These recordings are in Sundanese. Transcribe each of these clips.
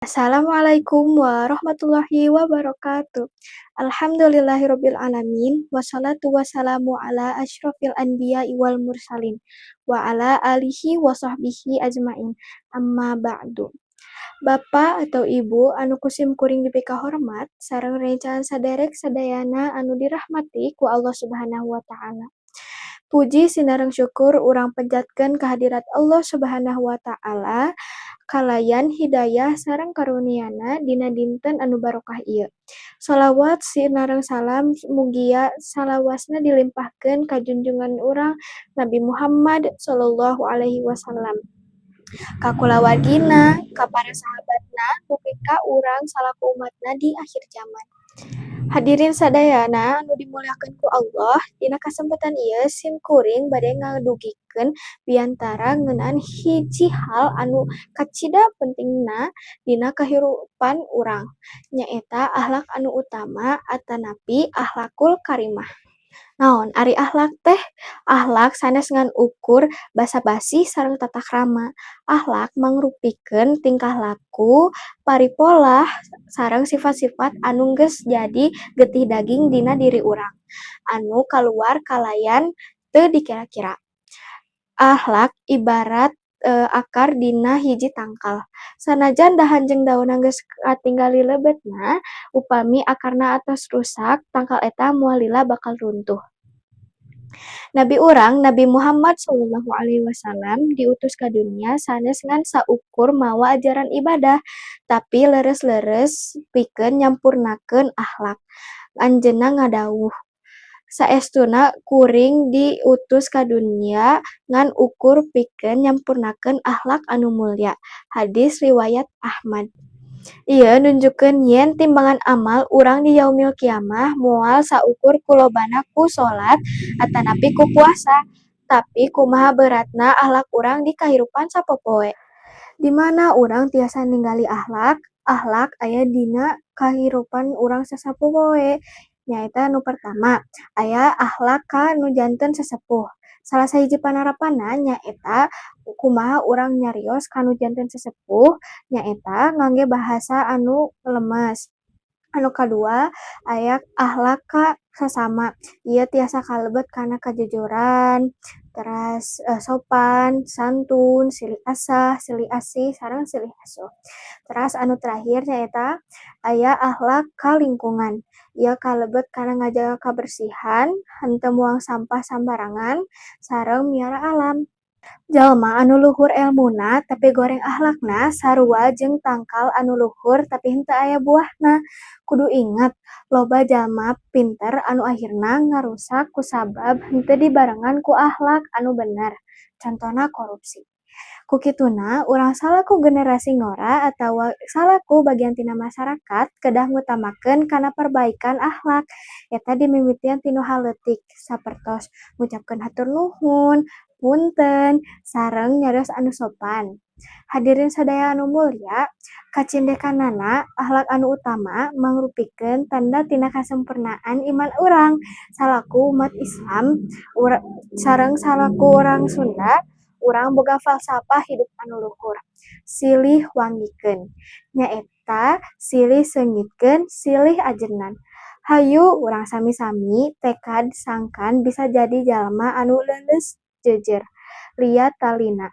Assalamualaikum warahmatullahi wabarakatuh. Alhamdulillahirabbil alamin wassalatu wassalamu ala asyrafil anbiya'i wal mursalin wa ala alihi wa sahbihi ajmain. Amma ba'du. Bapak atau Ibu anu ku sim kuring dipikahormat sareng rerencangan saderek sadayana anu dirahmati ku Allah Subhanahu wa Ta'ala. Puji sinareng syukur urang panjatkeun kehadirat Allah Subhanahu wa Ta'ala kalayan hidayah sareng karunia-Na dina dinten anu barokah ieu. Shalawat sinareng salam mugia salawasna dilimpahkeun ka junjungan urang Nabi Muhammad Shallallahu Alaihi Wasallam, ka kulawargina, ka para sahabatna, dugi ka urang salaku umatna di akhir jaman. Hadirin sadayana anu dimuliakeun ku Allah, dina kasempatan ieu sim kuring bade ngadugikeun biantara ngeunaan hiji hal anu kacida pentingna dina kahirupan urang, nyaeta akhlak anu utama atanapi akhlakul karimah. Naon ari akhlak teh? Akhlak sanes ngan ukur basa-basi sareng tata krama. Akhlak mangrupikeun tingkah laku, paripolah, sareng sifat-sifat anu geus jadi getih daging dina diri urang, anu kaluar kalayan teu dikira-kira. Akhlak ibarat akar dina hiji tangkal. Sanajan dahan jeung daunna geus katinggali lebetna, upami akarna atos rusak, tangkal eta moal lila bakal runtuh. Nabi urang, Nabi Muhammad Shallallahu Alaihi Wasallam, diutus ka dunya sanes ngan saukur mawa ajaran ibadah, tapi leres-leres pikeun nyampurnakeun akhlak. Anjeunna ngadawuh, "Saestuna kuring diutus ka dunya ngan ukur pikeun nyampurnakeun akhlak anu mulya." Hadis riwayat Ahmad. Ieu nunjukkeun yen timbangan amal urang di yaumil kiamah moal saukur ku lobana ku salat atanapi ku puasa, tapi kumaha beratna akhlak urang di kahirupan sapopoe. Di mana urang tiasa ningali akhlak? Akhlak aya dina kahirupan urang sapopoe, nyaeta nu pertama aya akhlak ka nu janten sesepuh. Salah sahiji panarapanna nyaeta kumaha urang nyarios ka nu janten sesepuh, nyaeta ngangge bahasa anu lemes. Anu kadua, aya akhlak ka sasama, ieu tiasa kalebet kana kajujuran, teras sopan, santun, silih asah, silih asih, sareng silih asuh. Teras anu terakhir nyaeta aya akhlak ka lingkungan, ieu kalebet kana ngajaga kabersihan, henteu muang sampah sambarangan, sareng miara alam. Jalma anu luhur elmuna tapi goreng akhlakna sarua jeung tangkal anu luhur tapi henteu aya buahna. Kudu inget, loba jalma pinter anu akhirna ngarusak kusabab henteu dibarengan ku akhlak anu bener, contona korupsi. Ku kituna urang salaku generasi ngora atawa salaku bagian tina masyarakat kedah ngutamakeun kana perbaikan akhlak, eta dimimitian ti nu hal leutik sapertos ngucapkeun hatur nuhun, punten, sareng nyarios anu sopan. Hadirin sadaya anu mulya, kacindekanana akhlak anu utama mangrupikeun tanda tina kasempurnaan iman urang salaku umat Islam sareng salaku urang Sunda. Urang boga falsafah hidup anu luhur, silih wangikeun, nyaeta silih seungitkeun, silih ajengan. Hayu urang sami-sami tekad sangkan bisa jadi jalma anu leuleus jeujeur lia talina,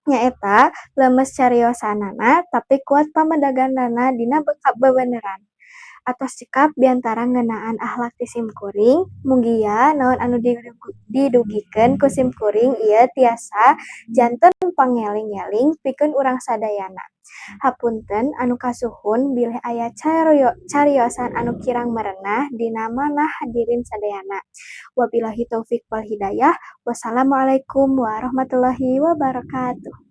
nyaeta lemes cariosanana tapi kuat pamedaganana dina kabeneran. Atos cekap biantara ngeunaan akhlak ti sim kuring, mugia naon anu didugikeun ku sim kuring ieu tiasa janten pangeling-eling pikeun urang sadayana. Hapunten anu kasuhun bilih aya cariosan anu kirang merenah dina manah hadirin sadayana. Wabillahi taufik wal hidayah. Wassalamualaikum warahmatullahi wabarakatuh.